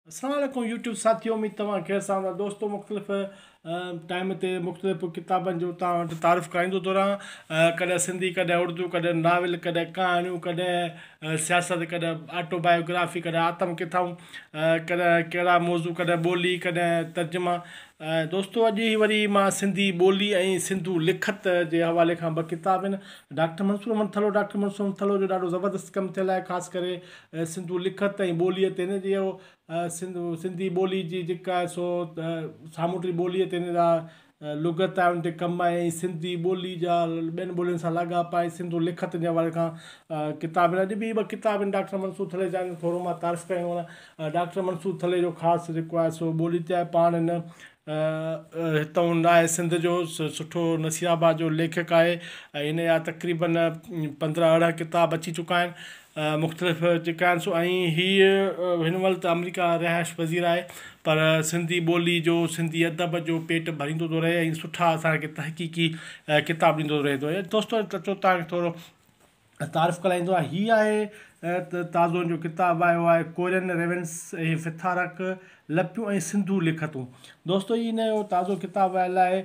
اسلام عليڪم يوٽيوب ساٿيو اميد توهان خير سان هوندا دوستو مختلف ٽائيم تي مختلف ڪتابن جو توهان وٽ تعارف ڪرائيندو ٿو رهان ڪڏهن سنڌي ڪڏهن اردو ڪڏهن ناول ڪڏهن ڪهاڻيون ڪڏهن سياست ڪڏهن آٽو بايوگرافي ڪڏهن آتم ڪٿائون ڪڏهن ڪهڙا موضوع ڪڏهن ٻولي ڪڏهن ترجما دوستو اڄ هي وري مان سنڌي ٻولي ۽ سنڌو لکت جي حوالي کان ٻه ڪتاب آهن ڊاڪٽر منصور احمد ٿلهو ڊاڪٽر منصور احمد ٿلهو جو ڏاڍو زبردست ڪم ٿيل آهي خاص ڪري سنڌو لکت ۽ ٻوليء تي هن جي سنڌي ٻولي جي جيڪا آهي سو سامونڊي ٻوليء تي هن جا لغت آهي ان تي ڪم آهي ۽ سنڌي ٻولي جا ٻين ٻولين سان لاڳاپا ۽ سنڌو لکت جي حوالي کان ڪتاب آهن. اڄ به ٻه ڪتاب آهن ڊاڪٽر منصور ٿلهي جا ٿورو مان تعارف ڪيان ٿو. ڊاڪٽر منصور ٿلهي جو خاص جيڪو آهي سو ٻولي تي آهي پاڻ هن هتئون آهي سنڌ جو سٺو نصير آباد جو ليکڪ آهي ۽ هن جا تقريبن 15 18 ڪتاب اچي چڪا آهن. مختلف جيڪا آهن سو ۽ هيء هن مهل ته آمريڪا رهائش پذير آهي پر سنڌي ٻولي جو سنڌي ادب جو پيٽ ڀريندو ٿو رهي ۽ سٺا اسان کي تحقيقي ڪتاب ڏيندو رهي ٿو دوستو اچو توهان کي ٿورو تعارف ڪرائيندو آهي هي آهي تازو جو ڪتاب آيو آهي ڪورين ريونس ۽ فٿارڪ لپيون ۽ سنڌو لکتون دوستو هي نيو تازو ڪتاب آيل آهي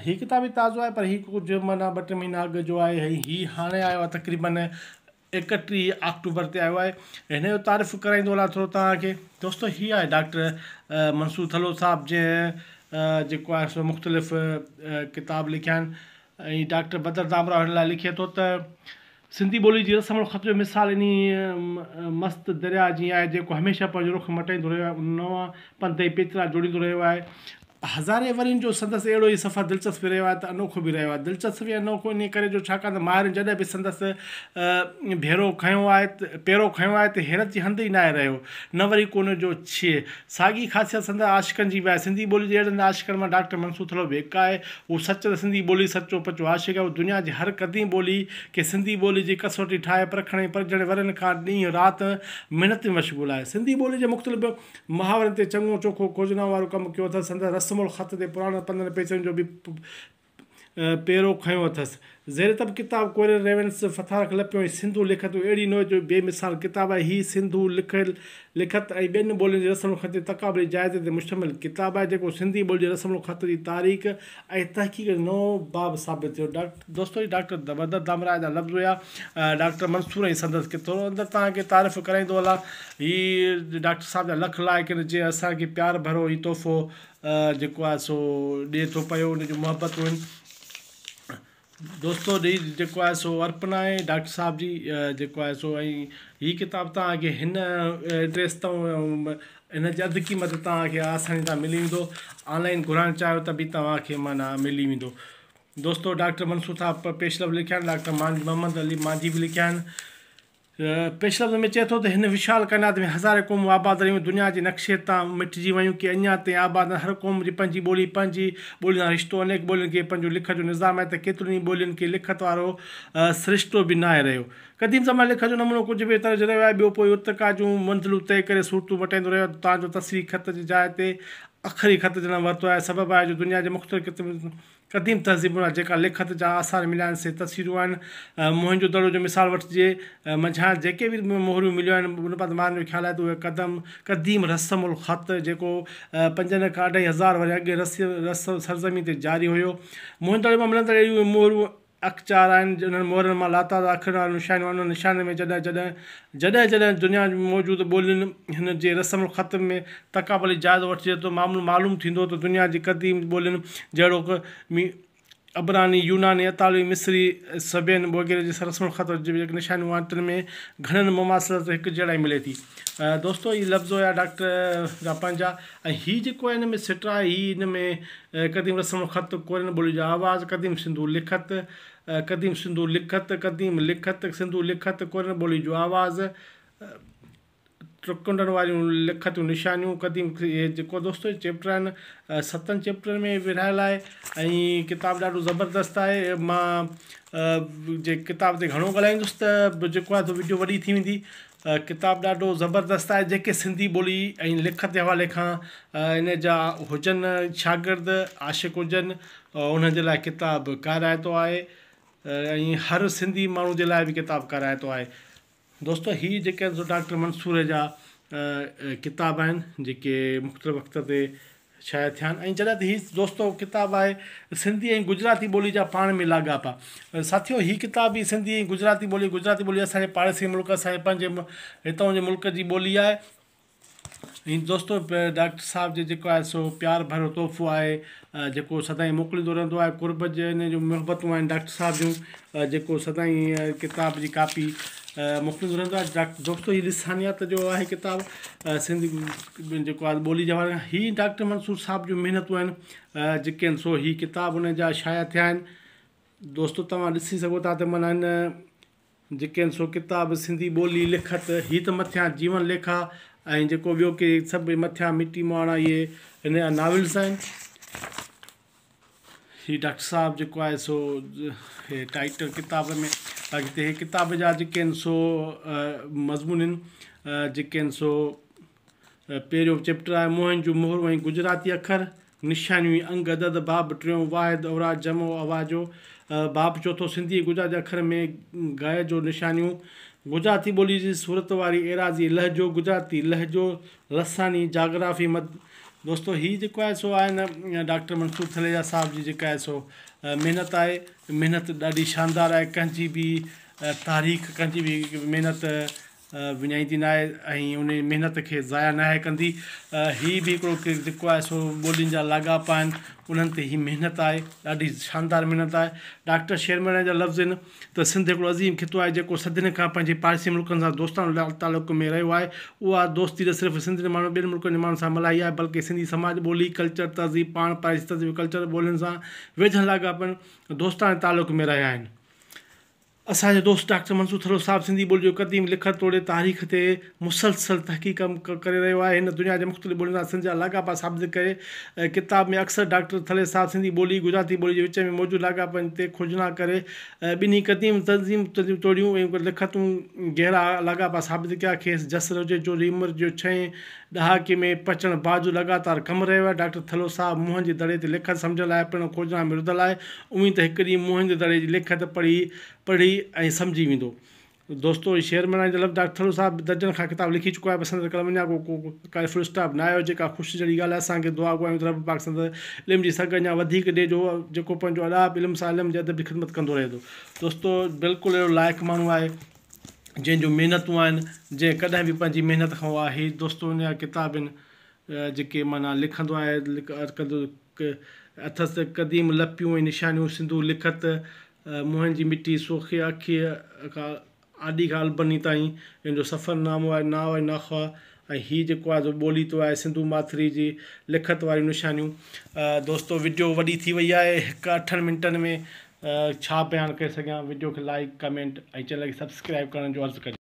هي ڪتاب به تازو آهي پر هي ڪجهه معنيٰ ٻه ٽي مهينا اڳ جو آهي هي هاڻي آيو آهي تقريبن 31 آڪٽوبر تي آيو آهي. هن جو تعارف ڪرائيندو هلان ٿورو توهان کي. دوستو هي آهي ڊاڪٽر منصور ٿلهو صاحب جنهن جيڪو آهي سو مختلف ڪتاب لکيا آهن ۽ ڊاڪٽر بدر ڌامراهو هن لاء لکي ٿو ته سنڌي ٻولي جي رسم الخط جو مثال انهي مست درياء جيئن آهي جيڪو هميشه پنهنجو رخ مٽائيندو رهيو آهي نوان پنڌ ۽ پيچرا جوڙيندو رهيو آهي. هزارين ورهين جو سندس اهڙو ئي سفر دلچسپ به رهيو آهي ته انوکو به رهيو آهي. دلچسپ ۽ انوکو انهيء ڪري جو ڇاڪاڻ ته ماهرن جڏهن به سندس ڀيرو کنيو آهي پيرو کنيو آهي ته حيرت جي هنڌ ئي ناهي رهيو، نه وري ڪو ان جو ڇيهه. ساڳي خاصيت سندس عاشقن جي به آهي. سنڌي ٻولي جي اهڙن عاشقن مان ڊاڪٽر منصور ٿلهو به هڪ آهي. هو سچ ته سنڌي ٻولي سچو پچو عاشق آهي. هو دنيا جي هر قديم ٻولي کي سنڌي ٻولي جي ڪسوٽي ٺاهي پرکڻ ۽ پرجهڻ ورهين کان ڏينهن رات محنت ۾ مشغول آهي. سنڌي ٻولي جي مختلف محاورن تي چڱو چوکو کوجنا وارو ڪم ڪيو اٿس. سندس رسم الخط تي پراڻن پنڌن پيچرن جو به پيرو کنيو اٿس. زير طبع ڪتاب ڪورين ريونس فٿارڪ لپيون ۽ سنڌو لکتون اهڙي نوعيت جو بي مثال ڪتاب آهي. هي سنڌو لکت ۽ ٻين ٻولين جي رسم الخط جي تقابلي جائزي تي مشتمل ڪتاب آهي، جيڪو سنڌي ٻولي جي رسم الخط جي تاريخ ۽ تحقيق جو نئون باب ثابت ٿيو. دوستو هي ڊاڪٽر بدر ڌامراهي جا لفظ هيا. ڊاڪٽر منصور ۽ سندس ڪي ٿورو اندر توهان کي تعارف ڪرائيندو هلان. هي ڊاڪٽر صاحب جا لک لائق آهن جنهن اسان کي پيار ڀرو هي تحفو جيڪو آهي سو ڏئي ٿو پيو ان جون محبتون آهن. دوستو ڏي جيڪو آهي سو ارپنا آهي ڊاڪٽر صاحب جي جيڪو آهي سو ۽ هي ڪتاب توهان کي هن ايڊريس تان ان جي اڌ قيمت توهان کي آساني سان ملي ويندو آنلائن گهرائڻ چاهيو ته به توهان کي معنيٰ ملي ويندو دوستو ڊاڪٽر منصور صاحب پيش لفظ لکيا آهن ڊاڪٽر محمد علي مانجهي به لکيا آهن پيش لفظ ۾ چئي ٿو ته هن وشال ڪائنات ۾ هزارين قومون آباد رهيون، دنيا جي نقشي تان مٽجي ويون، ڪي اڃا تائين آباد آهن. هر قوم جي پنهنجي ٻولي، پنهنجي ٻولي سان رشتو، انيڪ ٻولين کي پنهنجو لکت جو نظام آهي ته ڪيترين ئي ٻولين کي لکت وارو سرشتو به ناهي رهيو. قديم زماني لکت جو نمونو ڪجهه به طرح رهيو آهي، ٻيو پوء ارتقا جون منزلون طئي ڪري صورتون مٽائيندو رهيو آهي، تان جو تصويري خط جي جاء تي اکري خط جنم ورتو آهي. سبب آهي جو دنيا جي مختلف قديم تهذيبن مان جيڪا لکت جا آثار مليا آهن سي تصويرون آهن. موهن جو دڙو جو مثال وٺجي، منجهانئس جيڪي به مهرون مليون آهن، ان بابت ماهرن جو خيال آهي ته اهي قدم قديم رسم الخط جيڪو پنجن کان اڍائي هزار ورهيه اڳ رس سرزمين تي جاري هيو. موهن دڙي مان ملندڙ اهڙيون مهرون اڪچار آهن، انهن مهرن مان لاتعداد اکرن واريون نشانيون آهن، انهن نشانين ۾ جڏهن جڏهن جڏهن جڏهن دنيا ۾ موجود ٻولين هن جي رسم الخط ۾ تقابلي جائزو وٺجي ته معلوم ٿيندو ته دنيا جي قديم ٻولين جهڙوڪ عبراني، يوناني، اطالوي، مصري، سبين وغيره جي رسم الخط جون جيڪي نشانيون آهن تن ۾ گهڻين مماثلت هڪجهڙائي ملي ٿي. دوستو هي لفظ هيا ڊاڪٽر جا پنهنجا ۽ هي جيڪو آهي هن ۾ سٽ آهي هي هن ۾ قديم رسم الخط، ڪورين ٻولي جو آواز، قديم سنڌو لکت، قديم سنڌو لکت، قديم لکت، سنڌو لکت، ڪورين ٻولي جو آواز، ٽرڪنڊن واريون لکتيون نشانيون، قديم هي جيڪو دوستو هي چيپٽر آهن ستن چيپٽرن ۾ ورهايل آهي ۽ ڪتاب ڏاڍو زبردست آهي مان جي ڪتاب تي گهڻو ڳالهائيندس ته جيڪو آهي سو وڊيو وڏي ٿي ويندي ڪتاب ڏاڍو زبردست آهي جيڪي سنڌي ٻولي ۽ لکت جي حوالي کان ان جا هجن شاگرد عاشق هجن انهن جي لاء ڪتاب ڪارائتو آهي ۽ هر سنڌي ماڻهو جي لاء به ڪتاب ڪارائتو آهي. دوستو هي جيڪي آهن سو ڊاڪٽر منصور جا ڪتاب آهن جيڪي مختلف وقت تي شايع ٿيا آهن ۽ جڏهن ته هي دوستو ڪتاب آهي سنڌي ۽ گجراتي ٻولي جا پاڻ ۾ لاڳاپا ساٿيو هي ڪتاب به سنڌي ۽ گجراتي ٻولي گجراتي ٻولي اسان جي پاڙيسري ملڪ اسان جي پنهنجي هتان جي ملڪ جي ٻولي آهي ۽ دوستو ڊاڪٽر صاحب جي جيڪو آهي سو پيار ڀريو تحفو آهي جيڪو سدائين موڪليندو رهندو آهي قرب جي ان جون محبتون آهن ڊاڪٽر صاحب جون جيڪو سدائين ڪتاب جي ڪاپي موڪليندو رهندو آهي ڊاڪٽر دوستو هي لسانيات جو آهي ڪتاب سنڌي جيڪو آهي ٻولي جي حوالي سان هي ڊاڪٽر منصور صاحب جون محنتون آهن جيڪي آهن سو هي ڪتاب ان جا شايع ٿيا آهن دوستو توهان ڏسي سگهو ٿا ته معنيٰ هن جيڪي آهن سو ڪتاب سنڌي ٻولي لکت هي ته مٿيان جيون ليکا ۽ جيڪو ٻيو ڪي سڀ مٿيان مٽي مهاڻا اهي هن جا ناولس آهن. هي ڊاڪٽر صاحب جيڪو آهي سو هي ٽائيٽل ڪتاب ۾ اڳتي هي ڪتاب جا جيڪي آهن سو مضمون آهن جيڪي آهن سو پهريون چيپٽر آهي موهن جون مهرون ۽ گجراتي اکر نشانيون ۽ انگ عدد، باب ٽيون، واحد، اوراد، جمع، آواز، باب چوٿون، سنڌي ۽ گجراتي اکرن ۾ گهه جو نشانيون، گجراتي ٻوليء جي صورت واري ايراضي لهجو، گجراتي لهجو، لساني جاگرافي، مد. دوستو هي جيڪو آهي سو آهي نه ڊاڪٽر منصور ٿليجا صاحب جي جيڪا آهي سو محنت آهي محنت ڏاڍي شاندار آهي ڪنهن جي به تاريخ ڪنهن جي به محنت وڃائيندي ناهي ۽ ان محنت کي ضايع ناهي ڪندي. هي به هڪڙو جيڪو آهي سو ٻولين جا لاڳاپا آهن انهن تي هي محنت آهي ڏاڍي شاندار محنت آهي. ڊاڪٽر شير مهراڻي جا لفظ آهن ته سنڌ هڪڙو عظيم خطو آهي جيڪو صدين کان پنهنجي پاڙيسري ملڪن سان دوستاڻو تعلق ۾ رهيو آهي. اها دوستي نه صرف سنڌ جي ماڻهن ٻين ملڪن جي ماڻهن سان ملهائي آهي بلڪه سنڌي سماج، ٻولي، ڪلچر، تهذيب پاڻ پاڙيسري تهذيب ڪلچر ٻولين سان ويجهن لاڳاپن دوستاڻي تعلق ۾ رهيا آهن. اسان جو دوست ڊاڪٽر منصور ٿلهو صاحب سنڌي ٻولي جو قديم لکت توڙي تاريخ تي مسلسل تحقيق ڪم ڪري رهيو آهي. هن دنيا جي مختلف ٻولين سان سنڌ جا لاڳاپا ثابت ڪري ڪتاب ۾ اڪثر ڊاڪٽر ٿلهي صاحب سنڌي ٻولي گجراتي ٻولي جي وچ ۾ موجود لاڳاپن تي کوجنا ڪري ٻنهي قديم تهذيب توڙيون ۽ لکتون گهرا لاڳاپا ثابت ڪيا. کيس جس هجي جو عمر جو ڇهين ڏهاڪي ۾ پهچڻ باوجود لڳاتار ڪم رهيو آهي. ڊاڪٽر ٿلهو صاحب موهن جي دڙي تي لکت سمجهڻ لاء پڻ کوجنا ۾ رڌل آهي. اميد ته هڪ ڏينهن موهن جي دڙي جي لکت پڙهي پڙهي ۽ سمجهي ويندو. دوستو هي شير مهراڻي جا لفظ ڊاڪٽر ٿلهو صاحب درجن کان ڪتاب لکي چڪو آهي پر سندس قلم اڃا ڪو ڪو ڪائي فل اسٽاپ نه آيو جيڪا خوشي جهڙي ڳالهه آهي اسان کي دعا گو آهيون ته رب پاڪ سندس علم جي سگهه اڃا وڌيڪ ڏي جو جيڪو پنهنجو اڏاهپ علم سان علم جي ادب جي خدمت ڪندو رهي ٿو دوستو بلڪل اهڙو لائق ماڻهو آهي جنهن جون محنتون آهن جنهن ڪڏهن به پنهنجي محنت کان آهي دوستو ان جا ڪتاب آهن جيڪي معنيٰ لکندو آهي ڪندو اٿس قديم لپيون ۽ نشانيون سنڌو لکت موهن جي مٽي سوخي اکيء کان آڏي کان البني تائين ان جو سفر نامو آهي ناو ۽ ناخوا ۽ هي جيڪو آهي سو ٻولي تو آهي سنڌو ماٿري جي لکت واريون نشانيون دوستو وڊيو وڏي ٿي وئي آهي هڪ اٺن منٽن ۾ ڇا بيان ڪري سگهيان وڊيو کي لائيڪ ڪمينٽ ۽ چينل کي سبسڪرائيب ڪرڻ جو عرض ڪجي.